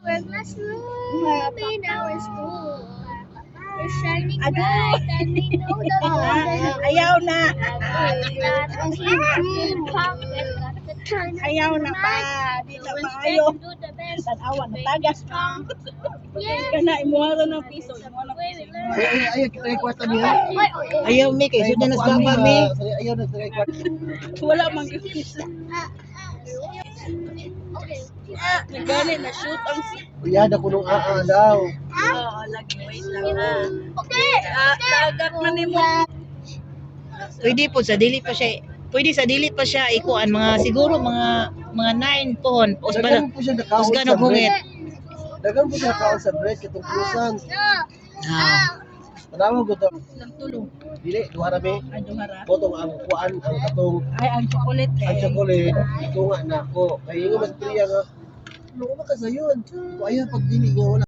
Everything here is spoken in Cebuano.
Our classroom in our school. We're shining bright and we know the Ayaw na. Ayaw Ayaw na pa. Di na maayo. Tanawa na tagas. Kana imuha ra ng piso, imuha ng piso. Ay, ay, ay, ay, kwarta niya. Ayaw mi kay sud na sa baba mi. Ayaw na sa kwarta. Wala man gyud piso. Nagani na shoot ang Uyada ko nung aa daw. Oo, lagi, wait lang ha. Okay. Ah, tagak man nimo. Pwede po sa dili pa siya. Pwede sa dili pa siya ikuan mga siguro mga 9 pohon. Usgan Dagan po siya nakaon usgan sa og hungit. bread. Dagan po siya nakaon sa bread katong krusan. Ah. Tanawa ko to. Lang tulong. Dili, duha ra mi. Ay, duha ra. Botong ang kuan ang katong Ay, ang chocolate ang eh. chocolate itunga na ako. Kay ingon mas priya nga. Ano ba ka sayon? Ko ayaw pag dili nga wala.